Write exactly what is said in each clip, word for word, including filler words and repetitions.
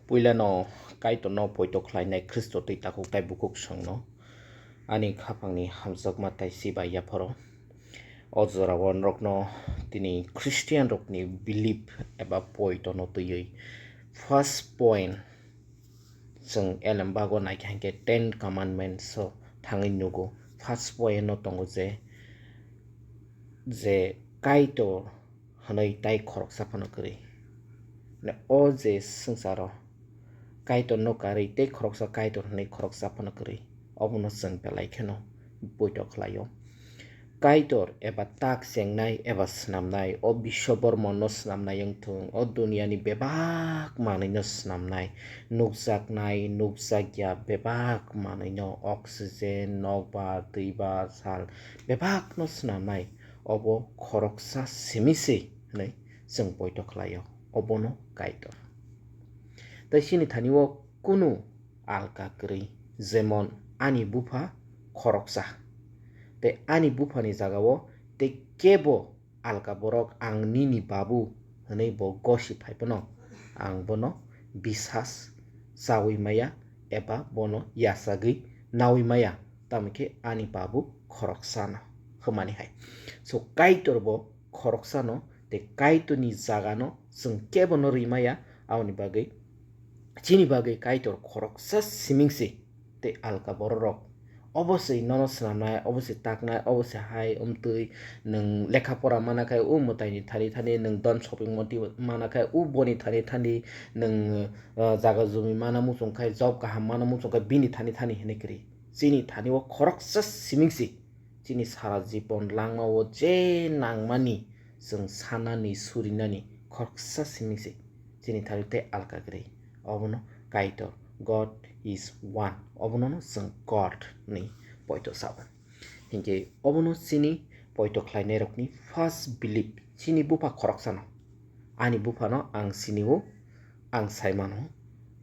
Puilano Kaitorno poito khlainai Khristo twi takhuk tai bukhuk swngno ani khapangni hamjakma tai si bai yapharo. O jorao norokno tini Christian rokni belief eba poitono twiwi first point chwng elembago naikha hinkhe Ten Commandments o thangwi nugo. First point no tongo je, je Kaitor hwnwi tai khoroksa phano kwrwi. Mane o je swngcharo Kaitorno karwi tei khoroksa Kaitor hwnwi khoroksa phano kwrwi, obono chwng belai kheno poito khlaio. Kaitor eba tak chengnai eba snamnai, o Biswa Bormonno snamnai wng thung, o duniani bebak manwino snamnai, nukjaknai, nukjakya bebak manwino, oxygen, nokbar, twibar, sal, bebakno snamnai, obo khoroksa simi se hwnwi chwng poito khlaio, obono Kaitor. Tei chini thani-o kunu alka kwrwi, jemon ani bupha khoroksa, tei ani buphani jagao tei kebo alka borok ang nini babu hwnwi bo gosi phai phano ang bono bisas chaui maya eba bono yachagwi naui maya, tamo khe ani babu khoroksano hwnmani hai. So Kaitor bo khoroksano tei Kaitorni jagano chwng kebono rwi maya, aboni bagwi chini bagwi Kaitor khoroksa siming se tei alka bororok. Obo se nono swnamnai, obo se taknai, obo se hai wngtwi nwng lekha pora mana khai o mwtaini thani thani, nwng don shopping moti mana khai o boni thani thani, nwng, uh, jaga jumi mana muchung khai, job kaham mana muchung khai bini thani thani hinwi kwrwi. Chini thani o khoroksa siming se. Chini sara jibon langma o je nangmani chwng sanani, surinani khoroksa siming se. Chini thani tei alka kwrwi. Obono Kaitor, God is one. Obono no chwng God ni poito sao. Hinkhe obono chini poito khlainairokni first belief, chini bupha khoroksano. Ani buphano ang sinio, ang sai mano.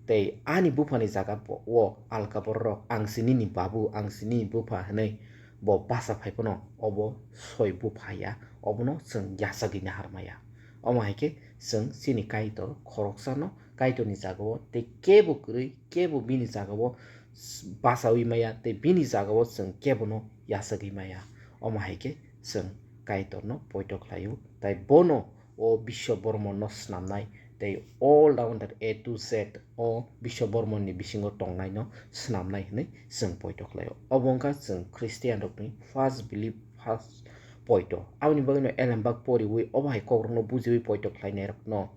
Tei ani buphani jaga bo-, o alka bororok, ang si nini babu, ang si nini bupha hwnwi bo basa phai phano obo soi bupha ya, obono chwng yachagwi nahar maya. Omo hai khe chwng chini Kaitor khoroksano Kaitorni jagao tei kebo kwrwi, kebo bini jagao s-, bachaui maya tei bini jagao chwng kebono yachagwi maya. Omo hai khe chwng Kaitorno poito khlaio, tai bono o Biswa Bormonno swnamnai tei all rounder A to Z o Biswa Bormonni bisingo tongnaino swnamnai hwnwi chwng poito khlaio. Obo wngkha chwng Christian rokni first belief, first poito. Aboni bagwino elembak poriwi obo hai kokrokno bujiwi poito khlainairokno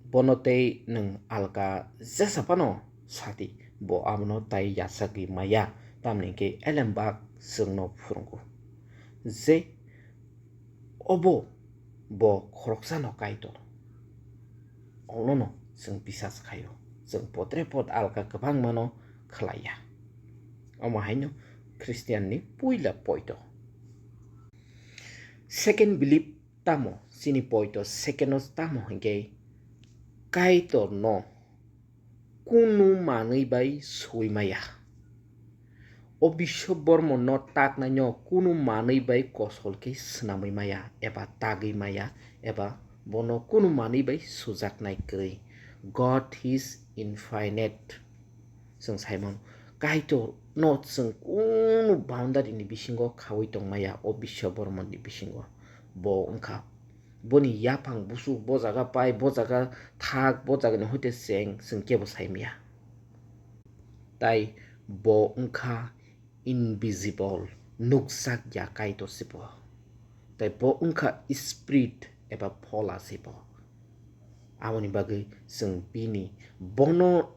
bono tei nwng alka jesa phano sadi, bo abono tai yachagwi maya, tamni hwnkhe elembak chwngno phwrwngo je obo bo khoroksano Kaitor. Onono chwng bisas khaio, chwng potre pot alka kwbangmano khlaiya. Omo haino Christian ni puila poito. Second belief tamo, chini poito second o tamo hinkhe Kaitor no kunu manwi bai soi maya. O Biswa Bormonno taknaino kunu manwi bai kosol khe swnamwi maya eba tagwi maya eba bono kunu manwi bai sujaknai kwrwi. God is infinite. Chwng sai mano, Kaitor no chwng kunu boundary ni bisingo khaui tong maya o Biswa Bormon ni bisingo. Bo wngkha boni yaphang busuk, bo jaga pai, bo jaga thak, bo jaga ni hoite cheng, chwng kebo sai maya. Tai bo wngkha invisible, nukjak ya Kaitor se bo. Tai bo wngkha spirit eba phola se bo. Aboni bagwi chwng bini bono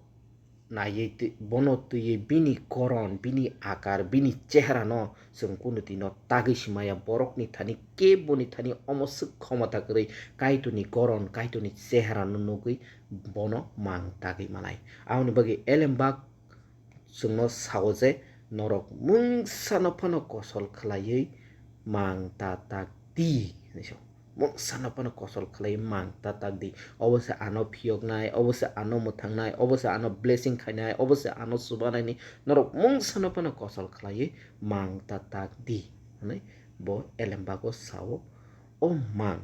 naiwi twi-, bono twiwi bini koron, bini akar, bini chehrano chwng kunu dino tagwi si maya. Borokni thani keboni thani omo swk khomota kwrwi Kaitorni koron, Kaitorni chehrano nugwi bono mang tagwi manai. Aboni bagwi elembak chwngno sao je, norok mungsano phano kosol khlaiwi mang ta tak di, hinwi sao. Mungsano phano kosol khlaiwi mang ta tak di. Obo se ano phiyoknai, obo se ano mwthangnai, obo se ano blessing khainai, obo se ano chubanai ni. Norok mungsano phano kosol khlaiwi mang ta tak di, hwnwi bo elembago sao. O mang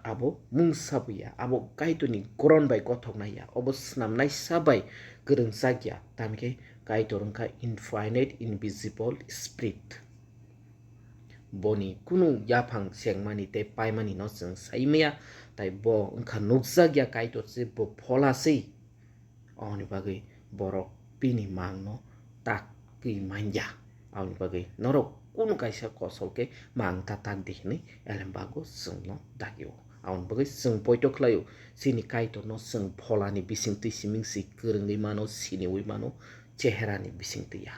Abo mungsa bo ya, abo Kaitorni goron bai gothoknai ya, obo snamnaisa bai kwrwngjak ya, tamkhe Kaitor wngkha infinite, invisible spirit. Boni kunu yaphang chengmani tei paimani no chwng sai maya, tai bo wngkha nukjak ya Kaitor se, bo phola se. Aboni bagwi borok bini mangno tagwi manya. Aboni bagwi norok kunu kaisa kosol khe mang ta tagdi hwnwi elembago chwngno dagio. Aboni bagwi chwng poito khlaio, chini Kaitorno chwng pholani bisingtwi siming si kwrwngwi mano, siniwi mano, cheherani bisingtwi ya.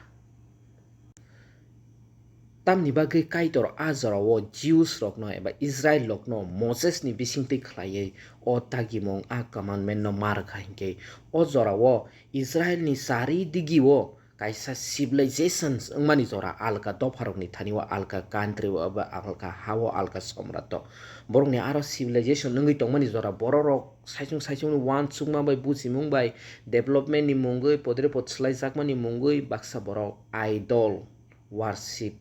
Tamni bagwi Kaitor a jorao Jews rokno eba Israel rokno Moses ni bisingtwi khlaiwi o dagimung, a commandment no ma rwkha hinkhe, o jorao Israel ni chari digio kaisa civilizations wngmani jora, alka dopha rokni thani o, alka country o eba alka ha o, alka somrat o. Borokni aro civilization wngwi tongmani jora borok rok saichung saichung ni uansukma bai, bujimung bai, development ni mungwi, podre pod swlaijakmani mungwi baksa borok idol worship,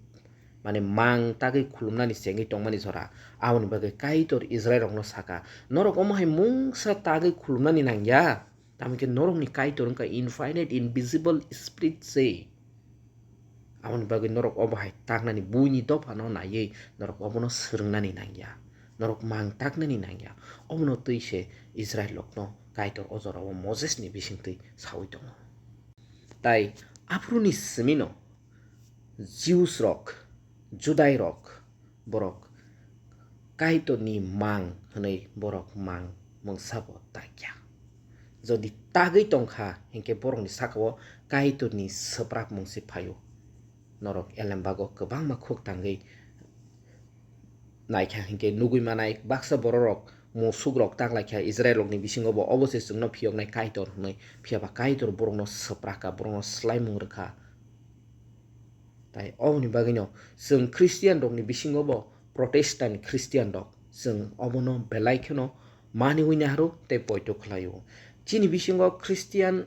mane mang tagwi khulumnani chengwi tongmani jora. Aboni bagwi Kaitor Israel rokno saka, "Norok omo hai mungsa tagwi khulumnani nangya, tamokhe norokni Kaitor wngkha infinite, invisible spirit se. Aboni bagwi norok obo hai taknani buini dophano naiwi norok obono swrwngnani nangya, norok mang taknani nangya." Obono twi se Israel rokno Kaitor o jorao Moses ni bisingtwi saui tongo. Tai aphuruni simino Jews rok, Judai rok, borok Kaitorni mang hwnwi borok mang mungsa bo takya. Jodi tagwi tongkha hinkhe borokni sakao Kaitorni swprak mungsi phaio. Norok elembago kwbangma khuk tangwi naikha hinkhe nugwi manai, baksa bororok musuk rok tak laikha Israel rokni bisingo bo, obo se chwngno phiyoknai Kaitor hwnwi, phiyaba Kaitor borokno swprakha, borokno swlaimung rwkha. Tai oboni bagwino chwng Christian rokni bisingo bo, Protestant Christian rok, chwng obono belai kheno maniwi nahru tei poito khlaio. Chini bisingo Christian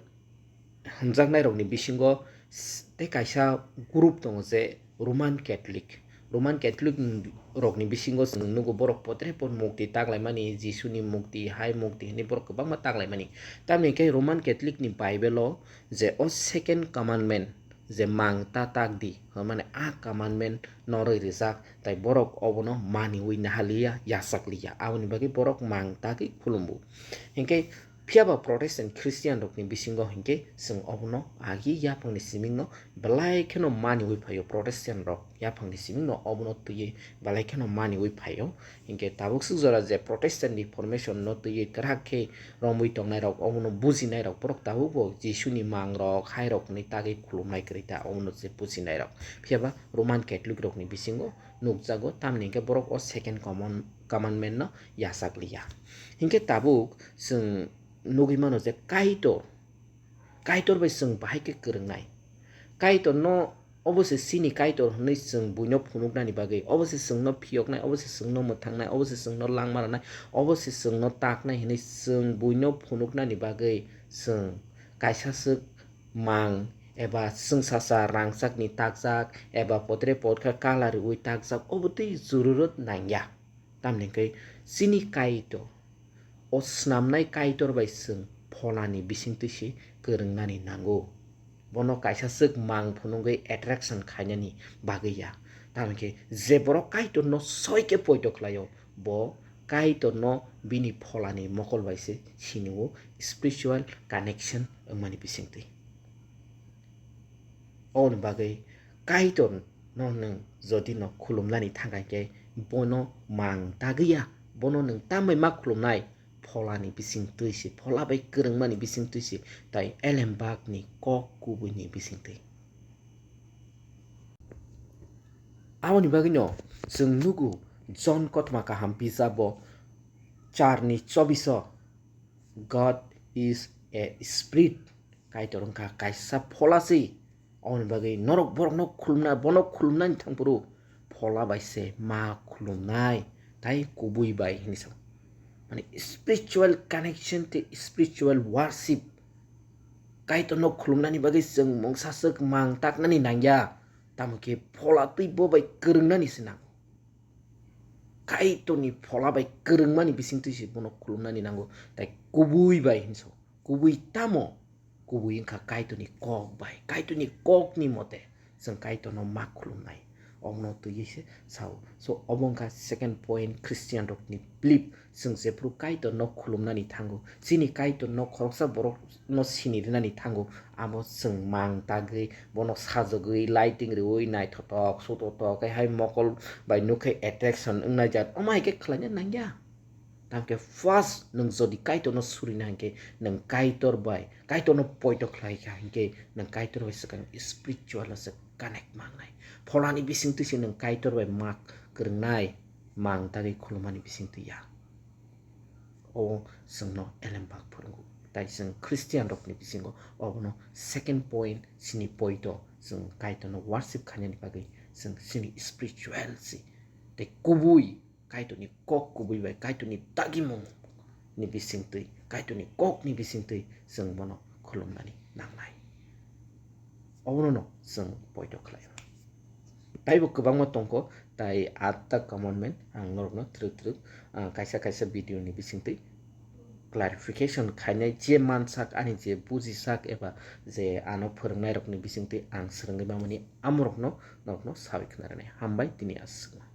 hwnjaknairokni bisingo s-, tei kaisa group tongo je Roman Catholic. Roman Catholic rokni bisingo chwng nugo borok potrepot mukti taklaimani, Jisuni mukti, hai mukti hwnwi borok kwbangma taklaimani. Tamni hwnkhe Roman Catholic ni Bible o je o second commandment, je mang ta tak di, mane a commandment norwi rijak, tai borok obono maniwi nahaliya, yachakliya, aboni bagwi borok mang tagwi khulumbu. Hinkhe phiyaba Protestant Christian rokni bisingo hinkhe chwng obono agi yaphangni simingno belai kheno maniwi phaio, Protestant rok yaphangni simingno obono twiwi belai kheno maniwi phaio. Hinkhe tabuk swk jora je Protestant Reformation no twiwi kwrak khe romwi tongnai rok, obono bujinai rok, borok tabuk bo Jisuni mang rok, hai rok hwnwi tagwi khulumnai kwrwi ta, obono je bujinai rok. Phiyaba Roman Catholic rokni bisingo nukjago, tamni hwnkhe borok o second common-, commandment no yachakliya. Hinkhe tabuk chwng nugwi mano je Kaitor, Kaitor bai chwng bahai khe kwrwngnai. Kaitorno, obo se chini Kaitor hwnwi chwng buino phunuknani bagwi, obo se chwngno phiyoknai, obo se chwngno mwthangnai, obo se chwngno langma rwnai, obo se chwngno taknai hwnwi chwng buino phunuknani bagwi chwng kaisa swk mang eba chwngsacha rangchakni takjak eba potre potkha kala riui takjak, obo twi jururot nangya. Tamni hwnkhe chini Kaitor, o snamnai Kaitor bai chwng pholani bisingtwi se kwrwngnani nango. Bono kaisa swk mang phunugwi attraction khainani bagwi ya. Tamni hwnkhe je borok Kaitorno soi khe poito khlaio, bo Kaitorno bini pholani mokol bai se sinio, spiritual connection wngmani bisingtwi. Oboni bagwi Kaitor no nwng jodi no khulumnani thangkha khe bono mang tagwi ya, bono nwng tambai ma khulumnai, pholani bising twi se, phola bai kwrwngmani bising twi se, tai elembakni kok kubuini bising twi. Aboni bagwino chwng nugo Jon kothoma kaham bijabo charni chobiso, "God is a spirit." Kaitor wngkha kaisa phola se. Aboni bagwi norok borokno khulumna, bono khulumnani thangphuru phola bai se ma khulumnai, tai kubui bai hinwi sa. Mane spiritual connection tei spiritual worship. Kaitorno khulumnani bagwi chwng mungsa swk mang taknani nangya, tamo khe phola twi bo bai kwrwngnani se nango. Kaitorni phola bai kwrwngmani bisingtwi se bono khulumnani nango. Tai kubui bai hinso, kubui tamo? Kubui wngkha Kaitorni kok bai, Kaitorni kokni mote chwng Kaitorno ma khulumnai. Omono twiwi se sao. So, obo wngkha second point, Christian rokni belief. Chwng jephru Kaitorno khulumnani thango, chini Kaitorno khoroksa borokno sini rwnani thango, abo chwng mang tagwi, bono sajagwi, lighting riwi, naithotok, sutotok, khe hai mokol bai nukhe attraction wngnaijak, omo hai khe khlaina nangya. Tamkhe first nwng jodi Kaitorno surina hinkhe, nwng Kaitor bai, Kaitorno poito khlai kha hinkhe, nwng Kaitor bai swkang spiritual o se connect mangnai. Pholani bisingtwi se nwng Kaitor bai mak kwrwngnai, mang tagwi khulumani bisingtwi ya. O chwngno elembak phwrwngo. Tai chwng Christian rokni bisingo obono second point, chini poito, chwng Kaitorno worship khainani bagwi chwng chini spiritual se tei kubui Kaitorni kok kubui bai, Kaitorni dagimung ni bisingtwi, Kaitorni kokni bisingtwi chwng bono khulumnani nangnai. Obono no chwng poito khlaio. Taibo kwbangma tongkho, tai atta commandment ang norokno twrwk twrwk, ah, kaisa kaisa video ni bisingtwi clarification khainai, je mansak ani je bujisak eba je ano phwrwngnairokni bisingtwi ang swrwngwi mamani amorokno norokno sawi khna rwnai. Hambai tini aswkno.